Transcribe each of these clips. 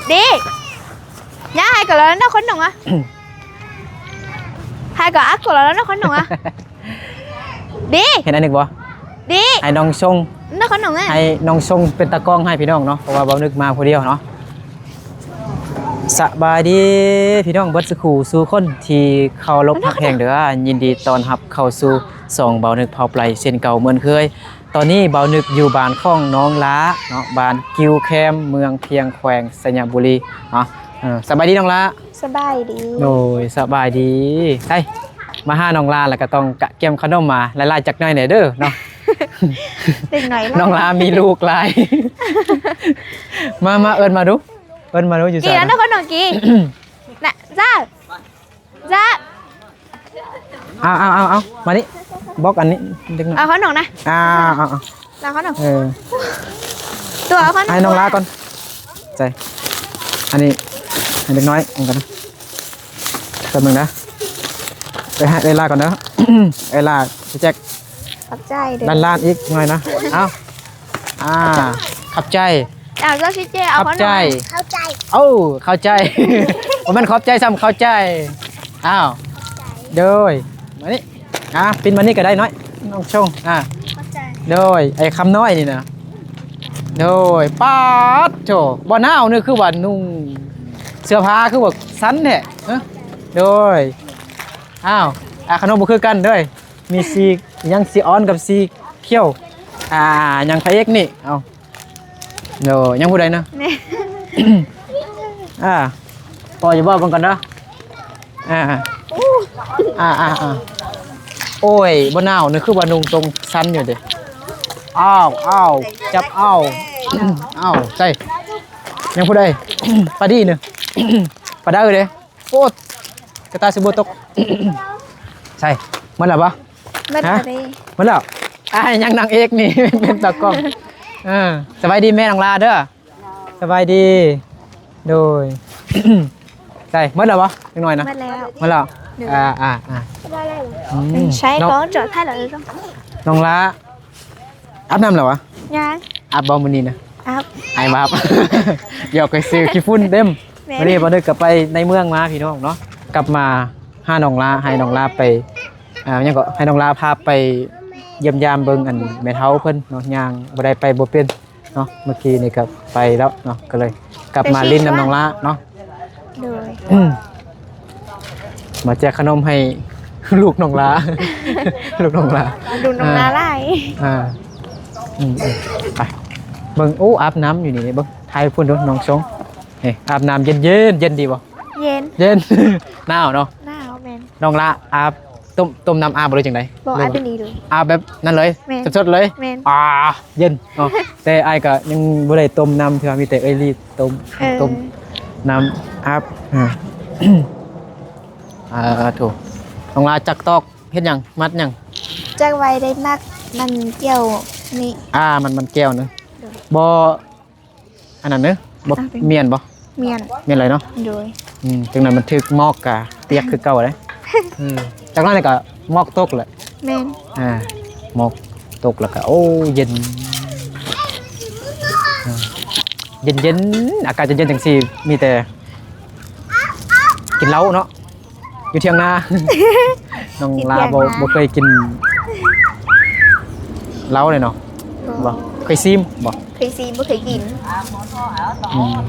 ເດ ຍ່າໃຫ້ກໍແລ້ວນະຄົນໜຸ່ມອະ ໃຫ້ກໍອັກກໍແລ້ວນະຄົນໜຸ່ມອະ ເດ ເຫັນອັນໜຶ່ງບໍ່ ເດ ໃຫ້ນ້ອງຊົງ ນະຄົນໜຸ່ມ ໃຫ້ນ້ອງຊົງເປັນຕາກ້ອງໃຫ້ພີ່ນ້ອງເນາະ ເພາະວ່າບ່າວນຶກມາຜູ້ດຽວເນາະ. ສະບາຍດີພີ່ນ້ອງເບິດສູ່ຄູ່ສູ່ຄົນທີ່ເຄົາລົບຮັກແພງເດີ ຍິນດີຕ້ອນຮັບເຂົ້າສູ່ຊ່ອງບ່າວນຶກພາວໄປເຊັ່ນເກົ່າເໝືອນເຄີຍ. ຕອນນີ້ບ່າວນຶກຢູ່ບ້ານຂອງນ້ອງລາເນາະ ບ້ານກິວແຄມ ເມືອງພຽງ ແຂວງໄຊຍະບູລີເນາະ. ເອີ ສະບາຍດີນ້ອງລາ. ສະບາຍດີ. ໂດຍ ສະບາຍດີ. ໄປ ມາຫານ້ອງລາແລ້ວກໍຕ້ອງກະກຽມຂະໜົມມາຫຼາຍໆຈັກໜ້ອຍແດ່ເດີເນາະ. ເດັກນ້ອຍຫຼາຍ ນ້ອງລາມີລູກຫຼາຍ. ມາ ມາ ເອີ້ນມາດູ ເອີ້ນມາດູ ຢູ່ໃສ? ກີ້ ອັນນັ້ນຂະໜົມກີ້ ນະ ຈ້າ ຈ້າ ເອົາ ເອົາ ເອົາ ເອົາ ມານີ້ ບອກອັນນີ້ເດັກນ້ອຍ ເອົາຂະໜົມນະ ອ່າ ເອົາ ເອົາ ເອົາຂະໜົມ ເອີ ຕົວເອົາຂະໜົມ ໃຫ້ນ້ອງລາກ່ອນ ໃສ່ ອັນນີ້ໃຫ້ເດັກນ້ອຍອັນກັນນະ ແປັບໜຶ່ງນະ ໄປໃຫ້ເອື້ອຍລາກ່ອນເດີ ເອື້ອຍລາຊິແຈກ ຂອບໃຈເດີ ລ້ານໆອີກໜ້ອຍນະ ເອົາ ອ່າ ຂອບໃຈ ອ້າວ ເຈົ້າຊິແຈກເອົາຂອງໜູ ຂອບໃຈ ເຂົ້າໃຈ ໂອ້ ເຂົ້າໃຈ ບໍ່ແມ່ນຂອບໃຈຊ້ຳ ເຂົ້າໃຈ ອ້າວ ໂດຍ ມານີ້ ອ່າ ປິ່ນມານີ້ກໍໄດ້ນ້ອຍ ນ້ອງຊົງ ອ່າ ຂອບໃຈ ໂດຍ ໄອ້ຄຳນ້ອຍນີ້ນະ ໂດຍ ປາດໂທ້ ບໍ່ໜາວນີ້ ຄືວ່ານຸ່ງເສື້ອຜ້າຄືວ່າສັ້ນແທ້ ຮະ ໂດຍ ອ້າວ ອ່າ ຂະໜົມບໍ່ຄືກັນເດີ ມີສີຫຍັງ ສີອ່ອນກັບສີຂຽວ ອ່າ ຫຍັງພະເອກນີ້ ເອົາ ໂດຍ ຍັງຜູ້ໃດນະ ນີ້ ອ່າ ພໍຢູ່ບໍ່ ເບິ່ງກ່ອນເດີ ອ່າ ອ່າ ອ່າ ອ່າ ໂອ້ຍ ບໍ່ໜາວນີ້ ຄືວ່ານຸ່ງຕົງສັ້ນຢູ່ເດ ອ້າວ ອ້າວ ຈັບ ອ້າວ ອ້າວ ໃສ່ ຍັງຜູ້ໃດ ປາດີນີ້ ປາດາເອີເດ. ໂອ້ ກະຕ່າຊິບໍ່ຕົກ ໃສ່ ໝົດແລ້ວບໍ່? ໝົດແລ້ວເດ້ ໝົດແລ້ວ ອ້າຍ ຍັງນາງເອກນີ້ ເປັນຕາກ້ອງ ເອີ ສະບາຍດີແມ່ນ້ອງລາເດີ ສະບາຍດີ ໂດຍ ໃສ່ ໝົດແລ້ວບໍ່? ຈັກໜ້ອຍນະ ໝົດແລ້ວ ໝົດແລ້ວ ໂດຍ ອ່າ ອ່າ ອ່າ ອືມ ໃຊ້ ນ້ອງ ກໍຈອດຖ່າຍແລ້ວ ນ້ອງລາ ອາບນ້ຳແລ້ວຫວາ? ຍັງ ອາບບໍ່ມື້ນີ້ນະ? ອາບ ອ້າຍມາອາບ ຢອກໄປຊື້ ຂີ້ຝຸ່ນເຕັມ ແມ່ນ ມື້ນີ້ບໍ່ນຶກກໍໄປໃນເມືອງມາພີ່ນ້ອງເນາະ ກັບມາຫານ້ອງລາ ໃຫ້ນ້ອງລາໄປ ອ່າ ຫຍັງເກາະ ໃຫ້ນ້ອງລາພາໄປຢ້ຽມຢາມເບິ່ງອັນແມ່ເຖົ້າເພິ່ນເນາະ ຍ່າງບໍ່ໄດ້ໄປບໍ່ເປັນເນາະ ເມື່ອກີ້ນີ້ກໍໄປແລ້ວເນາະ ກໍເລີຍກັບມາຫຼິ້ນນຳນ້ອງລາເນາະ ໂດຍ ອືມ ມາແຈກຂະໜົມໃຫ້ລູກນ້ອງລາ ລູກນ້ອງລາ ລູກນ້ອງລາຫຼາຍ ອ່າ ອືມ ອືມ ໄປ ເບິ່ງ ໂອ້ ອາບນ້ຳຢູ່ນີ້ ເບິ່ງ ຖ່າຍພຸ້ນດູ ນ້ອງຊົງ ເອີ ອາບນ້ຳເຢັນໆ ເຢັນດີບໍ່? ເຢັນ ເຢັນ ໜາວເນາະ ໜາວ ແມ່ນ ນ້ອງລາອາບ ຕົ້ມ ຕົ້ມນ້ຳອາບບໍ່ ຫຼືຈັ່ງໃດ? ບໍ່ ອາບແບບນີ້ເລີຍ ອາບແບບນັ້ນເລີຍ ແມ່ນ ສົດໆເລີຍ ແມ່ນ ອ່າ ເຢັນເນາະ ແຕ່ອ້າຍກໍຍັງບໍ່ໄດ້ຕົ້ມນ້ຳເທື່ອ ມີແຕ່ເອື້ອຍລີດຕົ້ມ ເອີ ຕົ້ມນ້ຳອາບ ອ່າ ເອີ ໂທ້ ນ້ອງລາຈັກຕອກເຮັດຫຍັງ ມັດຫຍັງ? ຈັກໄວ້ໄດ້ມັດມັນແກ້ວນີ້ ອ່າ ມັນ ມັນແກ້ວເນາະ ໂດຍ ບໍ່ ອັນນັ້ນເດີ ບໍ່ ມ້ຽນບໍ່? ມ້ຽນ ມ້ຽນເລີຍເນາະ ໂດຍ ອືມ ຈັ່ງນັ້ນມັນຖືກໝອກກະປຽກຄືເກົ່າເດ້ ອືມ ຈັກໜ້ອຍນີ້ກະໝອກຕົກແຫຼະ ແມ່ນ ອ່າ ໝອກຕົກແລ້ວກະ ໂອ້ ເຢັນ ອ່າ ເຢັນໆ ອາກາດເຢັນໆ ຈັ່ງຊີ້ ມີແຕ່ກິນເຫຼົ້າເນາະ ຢູ່ຖຽງນາ ນ້ອງລາບໍ່ ບໍ່ເຄີຍກິນເຫຼົ້າເລີຍເນາະ ບໍ່ ບໍ່ເຄີຍຊີມບໍ່? ເຄີຍຊີມ ບໍ່ເຄີຍກິນ ອືມ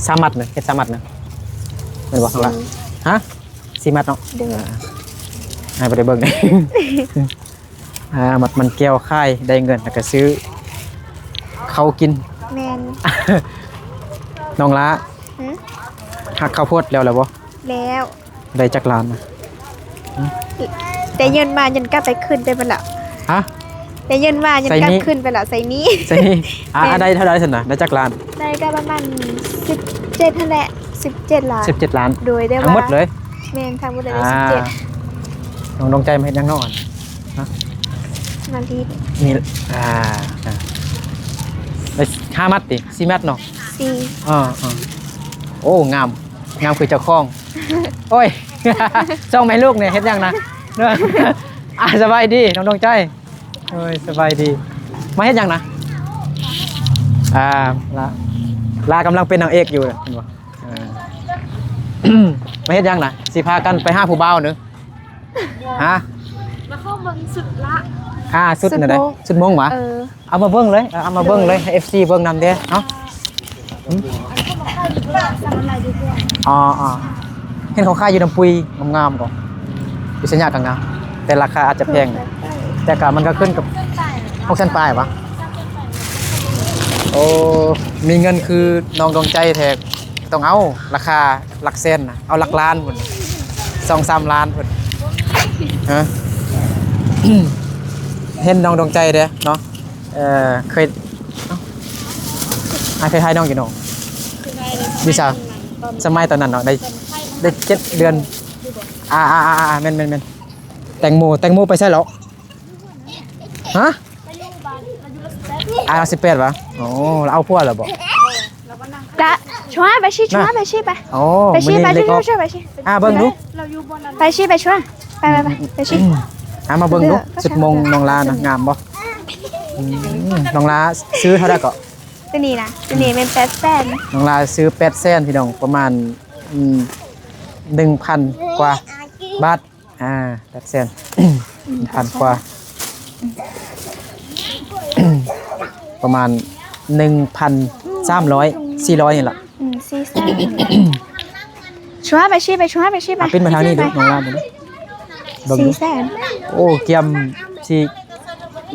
ຊາມມັດນະ ເຮັດຊາມມັດນະ ແມ່ນບໍ່ ນ້ອງລາ? ຮະ ສີ່ມັດເນາະ ໂດຍ ອ່າ ໃຫ້ບໍ່ໄດ້ເບິ່ງ ອ່າ ມັດມັນແກ້ວຂາຍໄດ້ເງິນ ແລ້ວກໍຊື້ເຂົ້າກິນ ແມ່ນ ນ້ອງລາ ຫື? ຫັກເຂົ້າໂພດແລ້ວ ແລ້ວບໍ່? ແລ້ວ ໄດ້ຈັກລ້ານນະ? ໄດ້ເງິນມາຍັນກັບໄປຄືນໄປໝົດລະ ຮະ? ໄດ້ເງິນມາຍັນກັບຄືນໄປລະ ໃຊ້ໜີ້ ໃຊ້ໜີ້ ອ່າ ໄດ້ເທົ່າໃດຊັ້ນນະ? ໄດ້ຈັກລ້ານ? ໄດ້ກໍປະມານສິບເຈັດຫັ້ນແຫຼະ ສິບເຈັດລ້ານ ສິບເຈັດລ້ານ ໂດຍ ໄດ້ ທັງໝົດເລີຍ ແມ່ນ ທັງໝົດເລີຍ ອ່າ ສິບເຈັດ ນ້ອງດວງໃຈມາເຮັດຫຍັງເນາະ? ຮະ ມາລີດ ນີ້ ອ່າ ອ່າ ໄດ້ຫ້າມັດຕິ? ສີ່ມັດເນາະ? ສີ່ ເອີ ເອີ ໂອ້ ງາມ ງາມຄືເຈົ້າຂອງ ໂອ້ຍ ສ່ອງແມ່ລູກນີ້ເຮັດຫຍັງນະ? ອ່າ ສະບາຍດີ ນ້ອງດວງໃຈ ໂອ້ຍ ສະບາຍດີ ມາເຮັດຫຍັງນະ? ອ່າ ລາ ລາກຳລັງເປັນນາງເອກຢູ່ ເຫັນບໍ່? ເອີ ມາເຮັດຫຍັງນະ? ຊິພາກັນໄປຫາຜູ້ບ່າວເນາະ. ຮະ? ມາເຂົ້າເບິ່ງຊຸດລະ ອ່າ ຊຸດນັ້ນເດ້ ຊຸດມົ້ງຫວາ? ເອີ ເອົາມາເບິ່ງເລີຍ ເອົາມາເບິ່ງເລີຍ ໃຫ້ເອັຟຊີເບິ່ງນຳເດ້ເນາະ. ອໍໆ ເຫັນເຂົາຂາຍຢູ່ນ້ຳປຸຍງາມໆ ກໍວິສຍະກໍງາມ ແຕ່ລາຄາອາດຈະແພງ ແຕ່ກໍມັນກໍຂຶ້ນກັບ ຫົກແສນປາຍຫວາ? ໂອ້ ມີເງິນຄືນ້ອງດວງໃຈແທ້ ຕ້ອງເອົາລາຄາຫຼັກແສນນະ ເອົາຫຼັກລ້ານພຸ້ນ ສອງສາມລ້ານພຸ້ນ. ຮະ? ເຫັນນ້ອງດວງໃຈເດ້ເນາະ ເອີ ເຄີຍ ເອົ້າ ອ້າຍເຄີຍຖ່າຍນ້ອງຢູ່ເນາະ ຢູ່ໃສ? ສະໄໝຕອນນັ້ນເນາະ ໄດ້ ໄດ້ເຈັດເດືອນ. ອ່າໆໆໆ ແມ່ນໆໆ ແຕງໂມ ແຕງໂມໄປໃສແລ້ວ? ຮະ? ອ່າ ສິບແປດຫວາ? ໂອ້ ລາວເອົາຜົວແລ້ວບໍ່? ລະ ຊວນໄປຊິ ຊວນໄປຊິໄປ ໂອ້ ໄປຊິໄປຊິໄປຊິ ອ່າ ເບິ່ງດູ ໄປຊິໄປຊວນ ໄປໄປໄປ ໄປຊິ. ອ່າ ມາເບິ່ງດູ ຊຸດມົ້ງນ້ອງລານະ ງາມບໍ່? ອືມ ນ້ອງລາຊື້ເທົ່າໃດເກາະ? ຕົວນີ້ນະ ຕົວນີ້ແມ່ນແປດແສນ ນ້ອງລາຊື້ແປດແສນ ພີ່ນ້ອງ ປະມານ ອືມ ໜຶ່ງພັນກວ່າບາດ. ອ່າ ແປດແສນ ພັນກວ່າ ປະມານໜຶ່ງພັນສາມຮ້ອຍ ສີ່ຮ້ອຍນີ້ລະ. ອືມ ສີ່ແສນ ຊວນໄປຊິໄປ ຊວນໄປຊິໄປ ອ່ະ ປິ່ນມາທາງນີ້ດູ ນ້ອງລາເບິ່ງດູ ສີ່ແສນ ໂອ້ ກຽມຊິ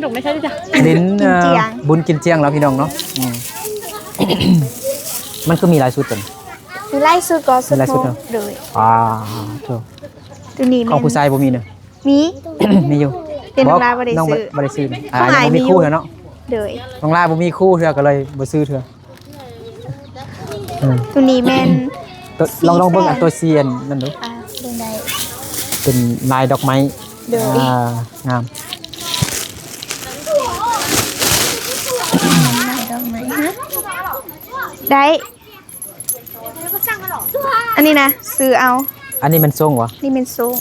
ດຸໄມ່ໃຊ່ຈ້ະ ຫຼິ້ນ ກິນຈຽງ ເອີ ບຸນກິນຈຽງແລ້ວ ພີ່ນ້ອງເນາະ. ອືມ ມັນຄືມີຫຼາຍຊຸດຕົວນີ້? ມີຫຼາຍຊຸດກໍຊຸດ ມີຫຼາຍຊຸດເນາະ ໂດຍ ອ່າ ໂທ້ ຕົວນີ້ຂອງຜູ້ຊາຍບໍ່ມີເນາະ? ມີ ມີຢູ່ ແຕ່ນ້ອງລາບໍ່ໄດ້ຊື້ ບໍ່ໄດ້ຊື້ ອ່າ ຍັງບໍ່ມີຄູ່ເທື່ອເນາະ ໂດຍ ນ້ອງລາບໍ່ມີຄູ່ເທື່ອກໍເລີຍບໍ່ຊື້ເທື່ອ. ອືມ ຕົວນີ້ແມ່ນ ຕົວ ລອງ ລອງເບິ່ງ ສີ່ແສນ ອັນຕົວສີ່ອັນນັ້ນດູ ອ່າ ເບິ່ງໄດ້ ເປັນລາຍດອກໄມ້ ໂດຍ ອ່າ ງາມ ລາຍດອກໄມ້ ໄດ້. ອັນນີ້ນະ ຊື້ເອົາ ອັນນີ້ແມ່ນຊົງຫວາ? ນີ້ແມ່ນຊົງ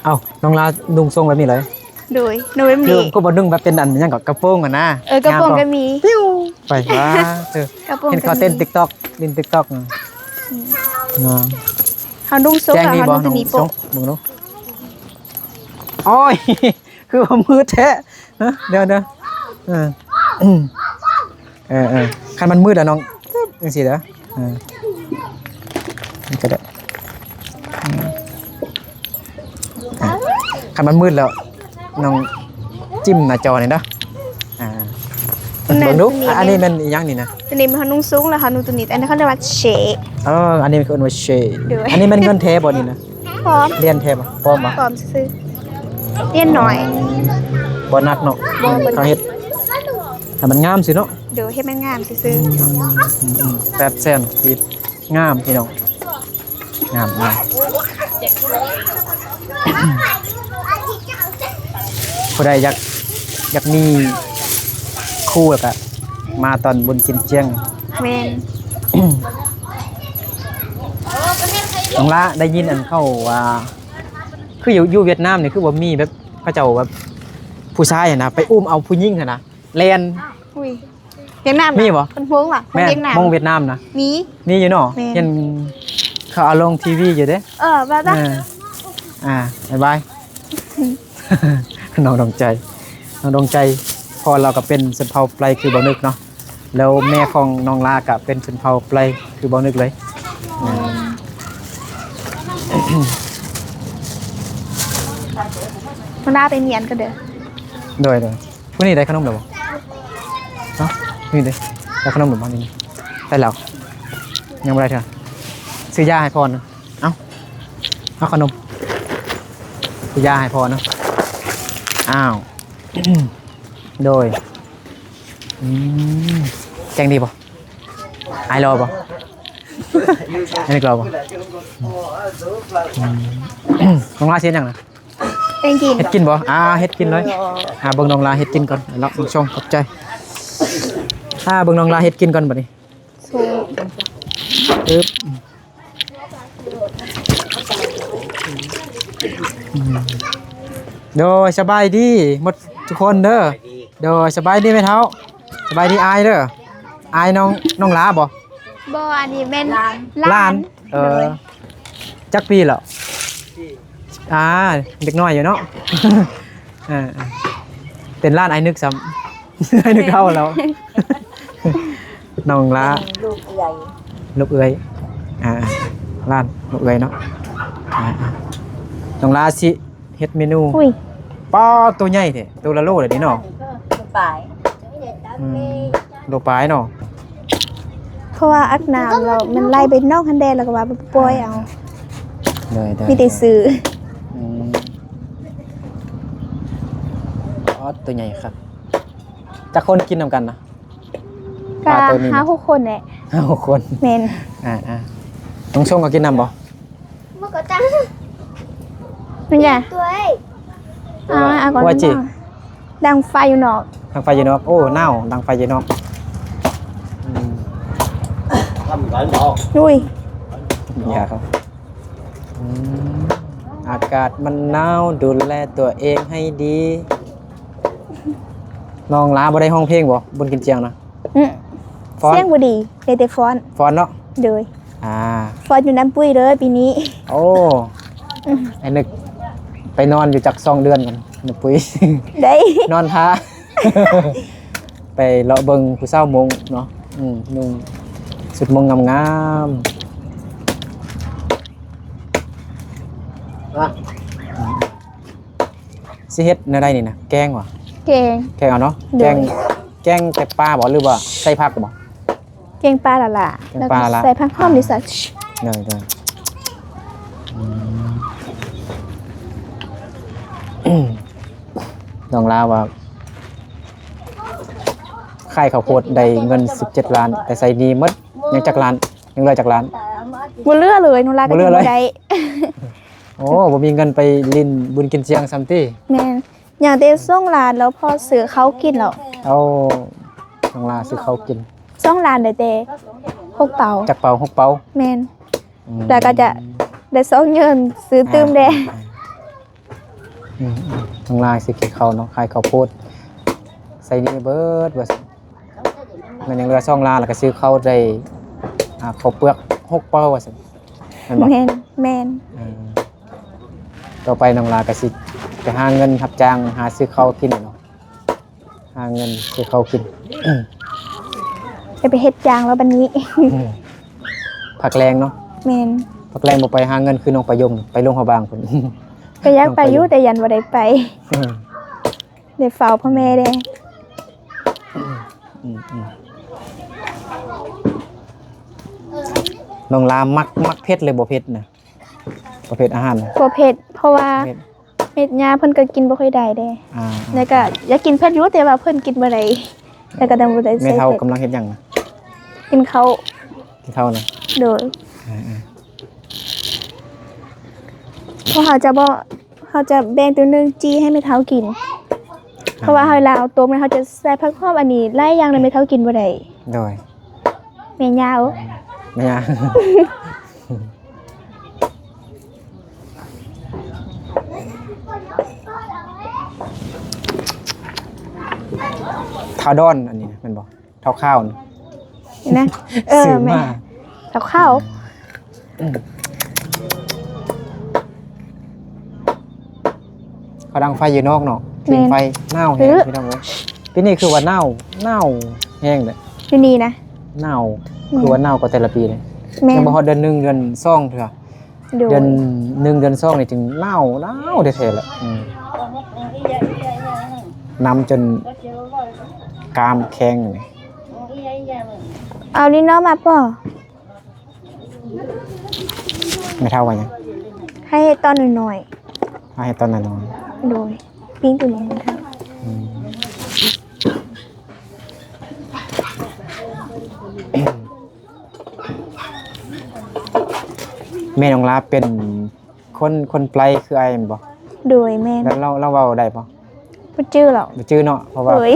ເອົ້າ ນ້ອງລານຸ່ງຊົງແບບນີ້ເລີຍ? ໂດຍ ນຸ່ງແບບນີ້ ຄືບໍ່ນຸ່ງແບບເປັນອັນຫຍັງເກາະ ກະໂປງຫັ້ນນະ ເອີ ກະໂປງກໍມີ ໄປຫວາ ເອີ ກະໂປງ ເຫັນເຂົາເຕັ້ນຕິກຕັອກ ຫຼິ້ນຕິກຕັອກ ອືມ ງາມ ເຮົານຸ່ງຊົງແລ້ວເຮົານຸ່ງຕົວນີ້ໂປະ ເບິ່ງດູ ໂອ້ຍ ຄືວ່າມືດແທ້ ຮະ ດຽວໆ ເອີ ເອີໆ ຄັນມັນມືດລະນ້ອງ ຈັ່ງຊີ້ເດີ ເອີ ນີ້ກໍໄດ້ ເອີ ຄັນມັນມືດແລ້ວ ນ້ອງຈິ້ມໜ້າຈໍນີ້ເດີ ອ່າ ເບິ່ງດູ ອັນນີ້ແມ່ນອີ່ຫຍັງນີ້ນະ? ຕົວນີ້ແມ່ນເຮົານຸ່ງສູງ ແລ້ວເຮົານຸ່ງຕົວນີ້ ອັນນີ້ເຂົາເອີ້ນວ່າເຊ ເອີ ອັນນີ້ເຂົາເອີ້ນວ່າເຊ ໂດຍ ອັນນີ້ແມ່ນເງິນແທ້ບໍ່ນີ້ນະ? ປອມ ລຽນແທ້ບໍ່? ປອມບໍ່? ປອມຊື່ໆ ລຽນໜ້ອຍ ບໍ່ໜັກເນາະ ບໍ່ ເຂົາເຮັດໃຫ້ມັນງາມຊື່ເນາະ ໂດຍ ເຮັດມັນງາມຊື່ໆ ອືມ ແປດແສນກີບ ງາມພີ່ນ້ອງ ງາມໆ ຜູ້ໃດຢາກ ຢາກມີຄູ່ແລ້ວກະມາຕອນບຸນກິນຈຽງ ແມ່ນ ນ້ອງລາ ໄດ້ຍິນອັນເຂົາວ່າ ຄືຢູ່ ຢູ່ຫວຽດນາມນີ້ ຄືບໍ່ມີແບບ ເຂົາເຈົ້າແບບ ຜູ້ຊາຍຫັ້ນນະ ໄປອຸ້ມເອົາຜູ້ຍິງຫັ້ນນະ ແລ່ນ ອຸ້ຍ ຫວຽດນາມນະ ມີບໍ່? ເພິ່ນໂຮງຫວາ? ແມ່ນ ໂຮງຫວຽດນາມນະ ມີ ມີຢູ່ເນາະ ແມ່ນ ເຫັນເຂົາເອົາລົງທີວີຢູ່ເດ້ ເອີ ບາຍບາຍ ເອີ ອ່າ ບາຍບາຍ ນ້ອງດວງໃຈ ນ້ອງດວງໃຈ ພໍ່ລາວກໍເປັນຊົນເຜົ່າໄປຣຄືບ່າວນຶກເນາະ ແລ້ວແມ່ຂອງນ້ອງລາກໍເປັນຊົນເຜົ່າໄປຣຄືບ່າວນຶກເລີຍ ອືມ ນ້ອງລາໄປຮຽນກ່ອນເດີ ໂດຍໆ. ມື້ນີ້ໄດ້ຂະໜົມແລ້ວບໍ່? ເນາະ ນີ້ເດ້ ໄດ້ຂະໜົມແລ້ວບໍ່ນີ້? ໄດ້ແລ້ວ ຍັງບໍ່ໄດ້ເທື່ອ ຊື້ຢາໃຫ້ພໍ່ນະ ເອົ້າ ເອົາຂະໜົມ ຊື້ຢາໃຫ້ພໍ່ນະ ອ້າວ ໂດຍ ອືມ ແກງດີບໍ່? ອ້າຍຫຼໍ່ບໍ່? ອ້າຍໜຶກຫຼໍ່ບໍ່? ອືມ ນ້ອງລາຊິເຮັດຫຍັງນະ? ເຮັດກິນບໍ່? ອ່າ ເຮັດກິນເລີຍ ອ່າ ເບິ່ງນ້ອງລາເຮັດກິນກ່ອນ ລະ ຊົງ ຂອບໃຈ ອ່າ ເບິ່ງນ້ອງລາເຮັດກິນກ່ອນບັດນີ້ ຊຶບ ອືມ ໂດຍ ສະບາຍດີໝົດທຸກຄົນເດີ ໂດຍ ສະບາຍດີແມ່ເຖົ້າ ສະບາຍດີອ້າຍເດີ. ອ້າຍນ້ອງ ນ້ອງຫຼ້າບໍ່? ບໍ່ ອັນນີ້ແມ່ນຫຼານ ຫຼານ. ເອີ ຈັກປີແລ້ວ? ອ່າ ເດັກນ້ອຍຢູ່ເນາະ. ເອີ ເປັນຫຼານອ້າຍນຶກຊ້ຳ. ອ້າຍນຶກເຖົ້າແລ້ວ. ນ້ອງຫຼ້າ ລູກເອື້ອຍ ລູກເອື້ອຍ. ອ່າ ຫຼານລູກເອື້ອຍເນາະ. ອ່າ ນ້ອງຫຼ້າຊິ ເຮັດເມນູ. ອຸ້ຍ ປ້າ ໂຕໃຫຍ່ແທ້ ໂຕລະໂລເດ້ເນາະ. ໂລປາຍ ອືມ ໂລປາຍເນາະ. ເພາະວ່າອາບນ້ຳແລ້ວມັນໄຫຼໄປນອກຫັ້ນແດ່ ແລ້ວກໍວ່າໄປປ່ອຍເອົາ. ໂດຍໆ ມີແຕ່ຊື້. ອືມ ອໍ ໂຕໃຫຍ່ຄັກ. ຈັກຄົນກິນນຳກັນນະ? ກະ ປາໂຕນີ້ນະ ຫ້າຫົກຄົນແຫຼະ. ຫ້າຫົກຄົນ. ແມ່ນ. ອ່າໆ ນ້ອງຊົງກໍກິນນຳບໍ່? ມັນກໍຕັ້ງ ມັນຫຍັງ? ຕົວເອີຍ ເອົາ ເອົາກ່ອນ. ວ່າຈິ ດັງໄຟຢູ່ນອກ. ດັງໄຟຢູ່ນອກ. ໂອ້ ໜາວ ດັງໄຟຢູ່ນອກ. ອືມ ທຳໄດ້ບໍ່? ອຸ້ຍ ຢ່າເຂົ້າ. ອືມ ອາກາດມັນໜາວ ດູແລຕົວເອງໃຫ້ດີ. ນ້ອງຫຼ້າບໍ່ໄດ້ຮ້ອງເພງບໍ່ ບຸນກິນຈຽງນະ? ອືມ ຟ້ອນ ສຽງບໍ່ດີ ໄດ້ແຕ່ຟ້ອນ. ຟ້ອນເນາະ. ໂດຍ. ອ່າ ຟ້ອນຢູ່ນຳປຸ້ຍເດີປີນີ້. ໂອ້ ອືມ ໄອ້ນຶກໄປນອນຢູ່ຈັກສອງເດືອນກັນນຳປຸ້ຍ. ໄດ້ ນອນທ່າ ໄປເລາະເບິ່ງຜູ້ສາວມົ້ງເນາະ. ອືມ ນຸ່ງຊຸດມົ້ງງາມໆ. ຊິເຮັດແນວໃດນີ້ນະ? ແກງຫວາ? ແກງ ແກງເອົາເນາະ. ໂດຍ. ແກງ ແກງແຕ່ປາບໍ່ ຫຼືວ່າໃສ່ຜັກບໍ່? ແກງປາຫຼ້າໆ ແກງປາຫຼ້າໆ ແລ້ວກໍໃສ່ຜັກຫອມ ອ່າ ນີ້ຊະ. ໂດຍໆ. ອືມ ນ້ອງຫຼ້າວ່າຂາຍເຂົ້າໂພດໄດ້ເງິນສິບເຈັດລ້ານ ແຕ່ໃຊ້ໜີ້ໝົດ. ຍັງຈັກລ້ານ? ຍັງເຫຼືອຈັກລ້ານ? ບໍ່ເຫຼືອເລີຍ ນ້ອງຫຼ້າກໍ ບໍ່ເຫຼືອເລີຍ ກິນບໍ່ໄດ້. ໂອ້ ບໍ່ມີເງິນໄປຫຼິ້ນບຸນກິນຈຽງຊ້ຳຕິ? ແມ່ນ. ຍັງແຕ່ສອງລ້ານແລ້ວພໍຊື້ເຂົ້າກິນແລ້ວ. ໂອ້ ນ້ອງຫຼ້າຊື້ເຂົ້າກິນ ສອງລ້ານໄດ້ແຕ່ຫົກເປົາ. ຈັກເປົາ? ຫົກເປົາ. ແມ່ນ. ອືມ ແລ້ວກໍຈະໄດ້ສອງເງິນຊື້ຕື່ມແດ່. ອ່າ ອືມໆ ນ້ອງຫຼ້າຊື້ກິນເຂົ້າເນາະ ຂາຍເຂົ້າໂພດ ໃຊ້ໜີ້ເບິດວ່າຊັ້ນ. ແມ່ນ ຍັງເຫຼືອສອງລ້ານ ແລ້ວກໍຊື້ເຂົ້າໄດ້ ອ່າ ເຂົ້າເປືອກຫົກເປົາວ່າຊັ້ນ. ແມ່ນບໍ່? ແມ່ນ ແມ່ນ. ເອີ ຕໍ່ໄປນ້ອງຫຼ້າກໍຊິໄປຫາເງິນຮັບຈ້າງ ຫາຊື້ເຂົ້າກິນເນາະ ຫາເງິນຊື້ເຂົ້າກິນ. ຈະໄປເຮັດຈ້າງແລ້ວບັດນີ້. ອືມ ພັກແລງເນາະ. ແມ່ນ. ພັກແລງບໍ່ໄປຫາເງິນຄືນ້ອງປະຍົງ ໄປຫຼວງພະບາງພຸ້ນ. ກໍຢາກໄປຢູ່ ແຕ່ຢ້ານບໍ່ໄດ້ໄປ. ອືມ ໄດ້ເຝົ້າພໍ່ແມ່ແດ່. ອືມໆ ນ້ອງຫຼ້າມັກ ມັກເຜັດ ຫຼືບໍ່ເຜັດນະ? ປະເພດອາຫານນະ? ບໍ່ເຜັດ ເພາະວ່າ ບໍ່ເຜັດ ເມັດຍາເພິ່ນກໍກິນບໍ່ຄ່ອຍໄດ້ເດ້. ອ່າໆ ແລ້ວກໍຢາກກິນເຜັດຢູ່ ແຕ່ວ່າເພິ່ນກິນບໍ່ໄດ້ ແລ້ວກໍຕ້ອງບໍ່ໄດ້ໃສ່ເຜັດ. ແມ່ເຖົ້າກຳລັງເຮັດຫຍັງນະ? ກິນເຂົ້າ. ກິນເຂົ້ານະ? ໂດຍ. ເອີໆ ເພາະເຮົາຈະບໍ່ ເຮົາຈະແບ່ງໂຕໜຶ່ງຈີ່ໃຫ້ແມ່ເຖົ້າກິນ. ອ່າ ເພາະວ່າເວລາເຮົາຕົ້ມແລ້ວ ເຮົາຈະໃສ່ຜັກຫອມ ອັນນີ້ຫຼາຍຢ່າງ ແລ້ວແມ່ເຖົ້າກິນບໍ່ໄດ້. ໂດຍ. ແມ່ຍ່າ ໂອ້ ແມ່ຍ່າ ທ້າວດອນ ອັນນີ້ນະ ແມ່ນບໍ່? ທ້າວຂາວນະ ນີ້ນະ. ເອີ ຊື້ມາ ແມ່ນ ທ້າວຂາວ. ອືມ ເຂົາດັງໄຟຢູ່ນອກເນາະ. ແມ່ນ. ຜິງໄຟ ໜາວແຮງ ເອີ ພີ່ນ້ອງເອີຍ. ປີນີ້ຄືວ່າໜາວ ໜາວແຮງເດ້ ຢູ່ນີ້ນະ. ໜາວ ແມ່ນ. ຄືວ່າໜາວກວ່າແຕ່ລະປີເດ້. ແມ່ນ. ຍັງບໍ່ຮອດເດືອນໜຶ່ງ ເດືອນສອງເທື່ອ. ໂດຍ. ເດືອນໜຶ່ງ ເດືອນສອງນີ້ຈຶ່ງໜາວ ໜາວແທ້ໆແຫຼະ. ອືມ ນຳຈົນກ້າມແຂງ. ເອົານີ້ເນາະ ມາປໍ? ແມ່ເຖົ້າວ່າຫຍັງ? ໃຫ້ເຮັດຕອນນ້ອຍໆ. ໃຫ້ເຮັດຕອນນ້ອຍໆ. ໂດຍ. ປີ້ງຕົວນີ້ແມ່ເຖົ້າ. ອືມ ແມ່ນ້ອງຫຼ້າເປັນຄົນ ຄົນໄປຄືອ້າຍແມ່ນບໍ່? ໂດຍ ແມ່ນ. ແລ້ວລາວ ລາວເວົ້າໄດ້ບໍ່? ບໍ່ຈື່ແລ້ວ. ບໍ່ຈື່ເນາະ ເພາະວ່າ ໂດຍ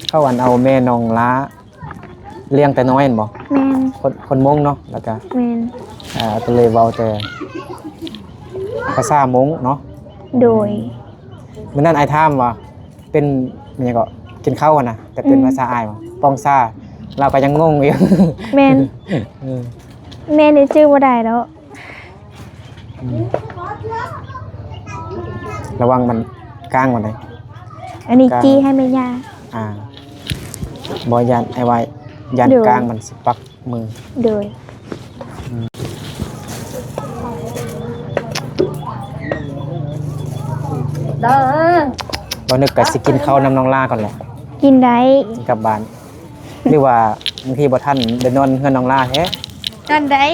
ເຂົາ ເຂົາອັນເອົາແມ່ນ້ອງຫຼ້າລ້ຽງແຕ່ນ້ອຍແມ່ນບໍ່? ແມ່ນ. ຄົນ ຄົນມົ້ງເນາະ ແລ້ວກະ ແມ່ນ ອ່າ ກໍເລີຍເວົ້າແຕ່ພາສາມົ້ງເນາະ. ໂດຍ. ມື້ນັ້ນອ້າຍຖາມວ່າ ເປັນ ແມ່ນຫຍັງເກາະ? ກິນເຂົ້າຫັ້ນນະ ແຕ່ເປັນ ອືມ ພາສາອ້າຍວ່າ ປ່ອງຊາ ລາວກໍຍັງງົງຢູ່. ແມ່ນ ເອີ ແມ່ນີ້ຈື່ບໍ່ໄດ້ດອກ. ອືມ ລະວັງມັນກ້າງມັນເດ້ ອັນນີ້ ກ້າງ ຈີ່ໃຫ້ແມ່ຍ່າ. ອ່າ ບໍ່ ຢ້ານອ້າຍວ່າ ຢ້ານ ໂດຍ ກ້າງມັນຊິປັກມື. ໂດຍ ອືມ ເດີ ບໍ່ນຶກກໍຊິກິນເຂົ້ານຳນ້ອງຫຼ້າກ່ອນແຫຼະ. ກິນໄດ້ ກິນກັບບ້ານ. ຫຼືວ່າບາງທີບໍ່ທັນໄດ້ນອນເຮືອນນ້ອງຫຼ້າແທ້. ນອນໄດ້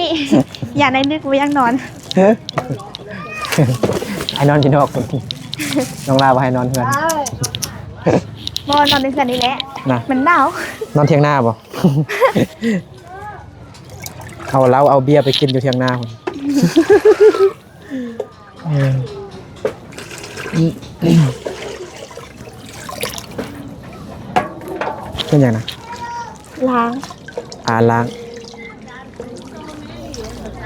ຢ້ານໄດ້ນຶກ ບໍ່ຢາກນອນ. ໃຫ້ນອນຢູ່ນອກ ນ້ອງຫຼ້າບໍ່ໃຫ້ນອນເຮືອນ. ບໍ່ ນອນໃນເຮືອນນີ້ແຫຼະນະ ມັນໜາວ. ນອນຖຽງນາບໍ່? ເອົາເຫຼົ້າເອົາເບຍໄປກິນຢູ່ຖຽງນາພຸ້ນ. ເອີ ເປັນຫຍັງນະ? ລ້າງ ອ່າ ລ້າງ.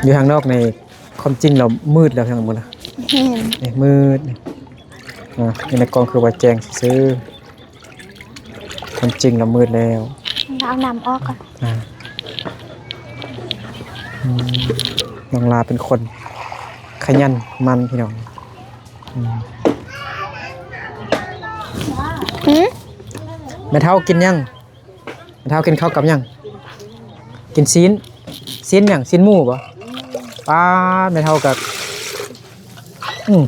ຢູ່ທາງນອກນີ້ ຄວາມຈິງແລ້ວມືດແລ້ວ ທາງໝົດນະ. ແມ່ນ ນີ້ມືດ. ອ່າ ຢູ່ໃນກ້ອງຄືວ່າແຈ້ງຊື່ໆ. ຄວາມຈິງລະມືດແລ້ວ. ເອົານ້ຳອອກກ່ອນ. ອ່າ ອືມ ນ້ອງຫຼ້າເປັນຄົນຂະຫຍັນໝັ່ນ ພີ່ນ້ອງ. ອືມ ຫື? ແມ່ເຖົ້າກິນຫຍັງ? ແມ່ເຖົ້າກິນເຂົ້າກັບຫຍັງ? ກິນຊີ້ນ. ຊີ້ນຫຍັງ? ຊີ້ນໝູບໍ? ປ້າດ ແມ່ເຖົ້າກໍ ອືມ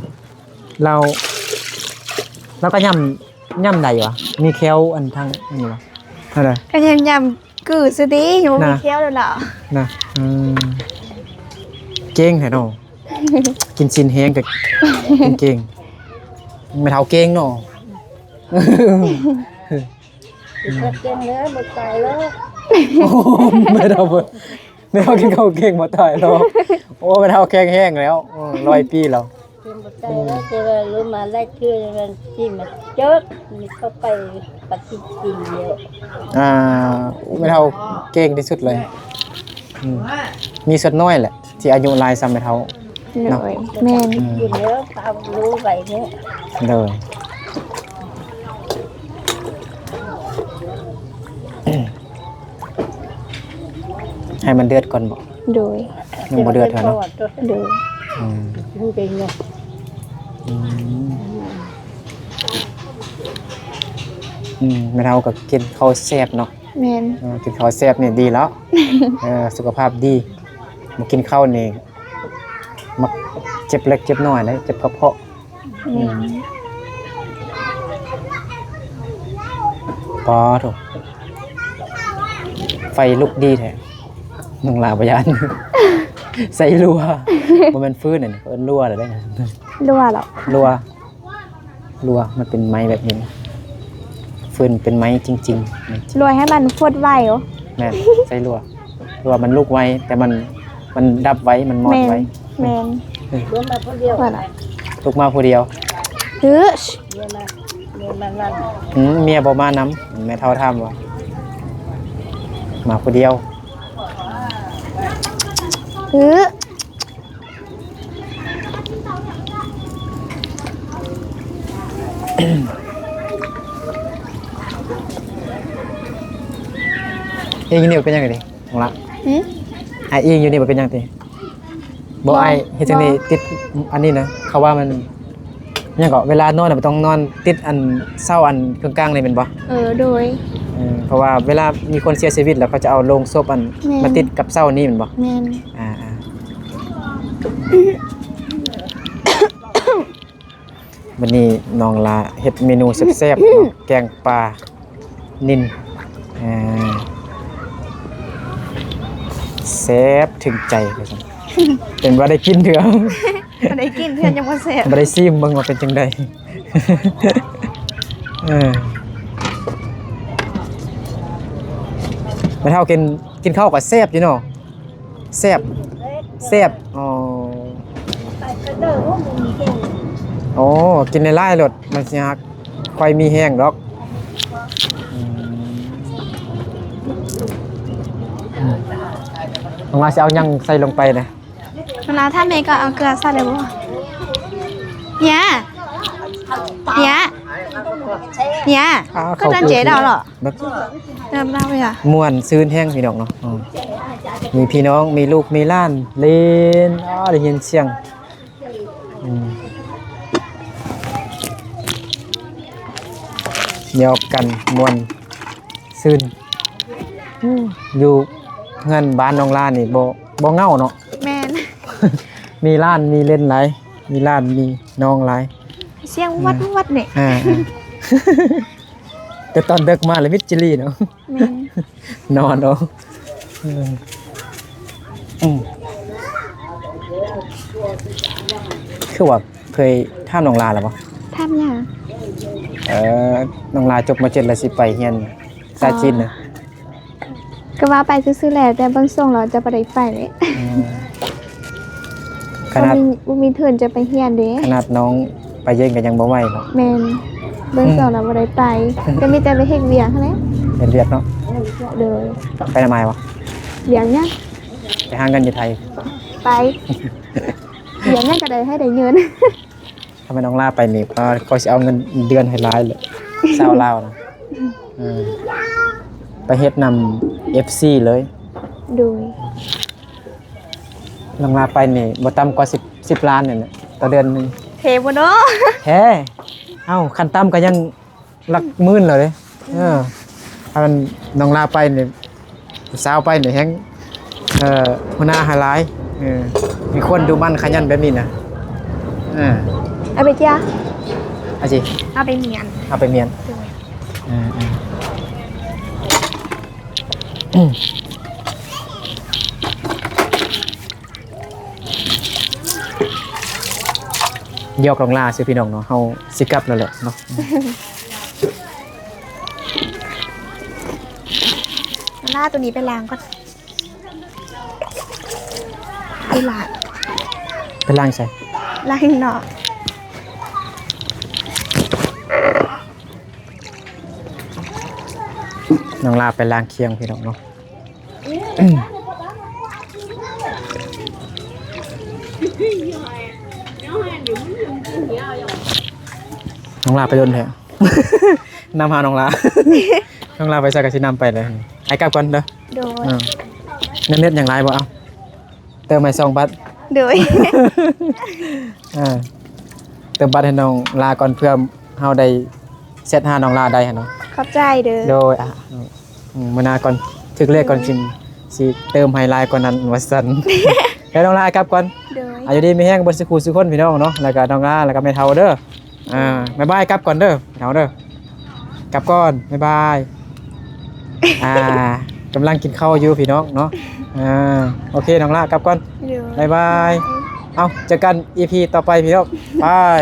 ລາວ ລາວກໍຫຍ້ຳ ຫຍ້ຳໄດ້ຫວາ? ມີແຂ້ວອັນທາງອັນນີ້ຫວາ? ເທົ່າໃດ? ກໍຫຍ້ຳໆ ກືຊື່ຕິ ຍັງບໍ່ມີ ນະ ແຂ້ວເລີຍລະນະ. ອືມ ເກັ່ງແທ້ເນາະ ກິນຊີ້ນແຮງກໍເກັ່ງ. ແມ່ເຖົ້າເກັ່ງເນາະ. ກິນເຂົ້າເກັ່ງແລ້ວບໍ່ຕາຍແລ້ວ. ໂອ້ ແມ່ເຖົ້າ ແມ່ເຖົ້າກິນເຂົ້າເກັ່ງບໍ່ຕາຍແລ້ວ. ໂອ້ ແມ່ເຖົ້າແຂງແຮງແລ້ວ ເອີ ຮ້ອຍປີແລ້ວ. ກິນບໍ່ໄດ້ແລ້ວ ແຕ່ວ່າລົງມາຫຼາຍເທື່ອ ມັນຊິມາເຈິກ ມີເຂົ້າໄປປະຕິກິນເຍອະ. ອ່າ ແມ່ເຖົ້າເກັ່ງທີ່ສຸດເລີຍ. ອືມ ມີສ່ວນນ້ອຍແຫຼະທີ່ອາຍຸຫຼາຍສ່ຳແມ່ເຖົ້າເນາະ. ໂດຍ ແມ່ນ. ອືມ ກິນແລ້ວເອົາຮູ້ໄວ້ເນາະ. ໂດຍ. ໃຫ້ມັນເດືອດກ່ອນບໍ? ໂດຍ. ຍັງບໍ່ເດືອດເທື່ອເນາະ. ໂດຍ. ອືມ ມັນເປັນຫຍັງ? ອືມ ອືມ ແມ່ເຖົ້າກໍກິນເຂົ້າແຊບເນາະ. ແມ່ນ. ເອີ ກິນເຂົ້າແຊບນີ້ດີແລ້ວ. ເອີ ສຸຂະພາບດີ. ບໍ່ກິນເຂົ້ານີ້ມັກເຈັບເລັກເຈັບນ້ອຍເດ້ ເຈັບກະເພາະ. ແມ່ນ. ປາໂທ້ ໄຟລຸກດີແທ້. ນ້ອງຫຼ້າບໍ່ຢ້ານ? ໃສ່ລົວ ບໍ່ແມ່ນຟືນ ອັນນີ້ເອີ້ນລົວແລ້ວເດ້. ລົວເນາະ. ລົວ ລົວ ມັນເປັນໄມ້ແບບນີ້. ຟືນເປັນໄມ້ຈິງໆ. ລົວໃຫ້ມັນຟົດໄວ. ແມ່ນ ໃສ່ລົວ. ເພາະວ່າມັນລຸກໄວ ແຕ່ມັນ ມັນດັບໄວ ມັນມອດໄວ. ແມ່ນ ແມ່ນ. ລຸກມາຜູ້ດຽວ. ລຸກມາຜູ້ດຽວ. ອື ເມຍມານຳ. ອືມ ເມຍບໍ່ມານຳ. ແມ່ເຖົ້າຖາມວ່າ ມາຜູ້ດຽວ. ອື ອີງຢູ່ນີ້ເປັນຫຍັງນີ້ ນ້ອງຫຼ້າ? ຫື? ອ້າຍອີງຢູ່ນີ້ບໍ່ເປັນຫຍັງຕິ? ບໍ່ ບໍ່ ອ້າຍເຮັດຈັ່ງນີ້ ບໍ່ ຕິດອັນນີ້ນະ ເຂົາວ່າມັນ ຫຍັງເກາະ ເວລານອນນະ ມັນຕ້ອງນອນຕິດອັນເສົາອັນເຄິ່ງກາງນີ້ແມ່ນບໍ່? ເອີ ໂດຍ. ເອີ ເພາະວ່າເວລາມີຄົນເສຍຊີວິດແລ້ວ ເຂົາຈະເອົາໂລງສົບອັນ ແມ່ນ ມາຕິດກັບເສົານີ້ແມ່ນບໍ່? ແມ່ນ. ອ່າໆ ມື້ນີ້ນ້ອງຫຼ້າເຮັດເມນູແຊບໆເນາະ ແກງປານິນ ອ່າ ແຊບເຖິງໃຈວ່າຊັ້ນ. ເປັນວ່າໄດ້ກິນເທື່ອ ບໍ່ໄດ້ກິນເທື່ອ ຍັງບໍ່ແຊບ ບໍ່ໄດ້ຊີມເບິ່ງວ່າເປັນຈັ່ງໃດ. ເອີ ແມ່ເຖົ້າກິນ ກິນເຂົ້າກໍແຊບຢູ່ເນາະ. ແຊບ ແຊບ. ອໍ ໂອ້ ກິນຫຼາຍໆໂລດ ມັນຊິຮັກ ຄ່ອຍມີແຮງດອກ. ອືມ ນ້ອງຫຼ້າຊິເອົາຫຍັງໃສ່ລົງໄປນະ? ເວລາຖ້າແມ່ກໍເອົາເກືອໃສ່ເລີຍບໍ່? ເຍ ເຍ. ເນຍ ອ່າ ກໍຕອນເຈດາວເນາະ ແບບ ແບບລາວເລີຍ ມ່ວນຊື່ນແຮງພີ່ນ້ອງເນາະ. ອືມ ມີພີ່ນ້ອງ ມີລູກ ມີຫຼານຫຼິ້ນ ອ້າ ໄດ້ຍິນສຽງ ອືມ ຢອກກັນມ່ວນຊື່ນ. ອືມ ຢູ່ເຮືອນບ້ານນ້ອງຫຼ້ານີ້ບໍ່ ບໍ່ເຫງົາເນາະ. ແມ່ນ ມີຫຼານມີເຫຼັ້ນຫຼາຍ ມີຫຼານມີນ້ອງຫຼາຍ ສຽງວັດ ອືມ ວັດນີ້ ອ່າໆ ແຕ່ຕອນເດິກມາລະມິດຈີລີເນາະ. ແມ່ນ ນອນເນາະ. ອືມ ອືມ ຄືວ່າເຄີຍຖາມນ້ອງຫຼ້າແລ້ວບໍ່? ຖາມຫຍັງ? ເອີ ນ້ອງຫຼ້າຈົບ ມ.ເຈັດ ແລ້ວຊິໄປຮຽນພາສາຈີນນະ. ອໍ ກໍວ່າໄປຊື່ໆແຫຼະ ແຕ່ເບິ່ງຊົງແລ້ວຈະບໍ່ໄດ້ໄປເລີຍ. ອືມ ຂະໜາດ ບໍ່ມີ ບໍ່ມີທຶນຈະໄປຮຽນເດ້. ຂະໜາດນ້ອງໄປຮຽນກໍຍັງບໍ່ໄຫວເນາະ. ແມ່ນ ເບິ່ງ ອືມ ຊ່ວງນັ້ນບໍ່ໄດ້ໄປ ກໍມີແຕ່ໄປເຮັດວຽກຫັ້ນແຫຼະ. ເຮັດວຽກເນາະ. ໂດຍ. ໄປນຳອ້າຍບໍ່? ວຽກຫຍັງ? ໄປຫາເງິນຢູ່ໄທ. ໄປ ວຽກຫຍັງກໍໄດ້ ໃຫ້ໄດ້ເງິນ. ຖ້າແມ່ນນ້ອງຫຼ້າໄປນີ້ ກໍ ກໍຊິເອົາເງິນເດືອນໃຫ້ຫຼາຍເລີຍ ຊາວລາວນະ. ເອີ ໄປເຮັດນຳເອັຟຊີເລີຍ. ໂດຍ. ນ້ອງຫຼ້າໄປນີ້ບໍ່ຕ່ຳກວ່າສິບ ສິບລ້ານນີ້ແຫຼະຕໍ່ເດືອນໜຶ່ງ. ແທ້ບໍ່ເນາະ? ແທ້. ເອົ້າ ຂັ້ນຕ່ຳກໍຍັງຫຼັກໝື່ນແລ້ວເດ້. ອືມ ເອີ ຖ້າແມ່ນນ້ອງຫຼ້າໄປນີ້ ສາວໄປນີ້ແຮງ ເອີ ຫົວໜ້າໃຫ້ຫຼາຍ. ເອີ ມີຄວາມດຸໝັ່ນຂະຫຍັນແບບນີ້ນະ. ເອີ ເອົາໄປເຈ້ຍ ອາຈິ ເອົາໄປມຽນ ເອົາໄປມຽນ. ໂດຍ. ເອີ ເອີ ຢອກນ້ອງຫຼ້າຊື່ພີ່ນ້ອງເນາະ ເຮົາຊິກັບແລ້ວແຫຼະເນາະ. ນ້ອງຫຼ້າ ໂຕນີ້ໄປລ້າງກ່ອນ. ໄປລ້າງ ໄປລ້າງໃສ? ລ້າງນອກ. ນ້ອງຫຼ້າໄປລ້າງຄຽງພີ່ນ້ອງເນາະ. ນ້ອງຫຼ້າໄປດົນແທ້ ນຳຫານ້ອງຫຼ້າ. ນ້ອງຫຼ້າໄປໃສກໍຊິນຳໄປເລີຍ. ອ້າຍກັບກ່ອນເດີ. ໂດຍ. ເອີ ຍັງເນັດຫຍັງຫຼາຍບໍ່? ເອົາ ເຕີມໃຫ້ສອງບາດ. ໂດຍ. ເອີ ເຕີມບັດໃຫ້ນ້ອງຫຼ້າກ່ອນ ເພື່ອເຮົາໄດ້ແຊັດຫານ້ອງຫຼ້າໄດ້ຫັ້ນເນາະ. ຂອບໃຈເດີ. ໂດຍ. ອ່ະ ອືມ ມື້ໜ້າກ່ອນ ຖືກເລກກ່ອນ ອືມ ຊິ ຊິເຕີມໃຫ້ຫຼາຍກວ່ານັ້ນວ່າຊັ້ນ. ແລ້ວນ້ອງຫຼ້າກັບກ່ອນ. ໂດຍ. ອາ ຢູ່ດີມີແຮງເບິດສູ່ຄູ່ສູ່ຄົນພີ່ນ້ອງເນາະ ແລ້ວກໍນ້ອງຫຼ້າ ແລ້ວກໍແມ່ເຖົ້າເດີ. ອ່າ ບາຍບາຍ ກັບກ່ອນເດີ ແມ່ເຖົ້າເດີ. ກັບກ່ອນ ບາຍບາຍ. ອ່າ ກຳລັງກິນເຂົ້າຢູ່ພີ່ນ້ອງເນາະ. ອ່າ ໂອເຄ ນ້ອງຫຼ້າກັບກ່ອນ. ໂດຍ. ບາຍບາຍ. ເອົ້າ ເຈີກັນອີພີຕໍ່ໄປພີ່ນ້ອງ. ບາຍ.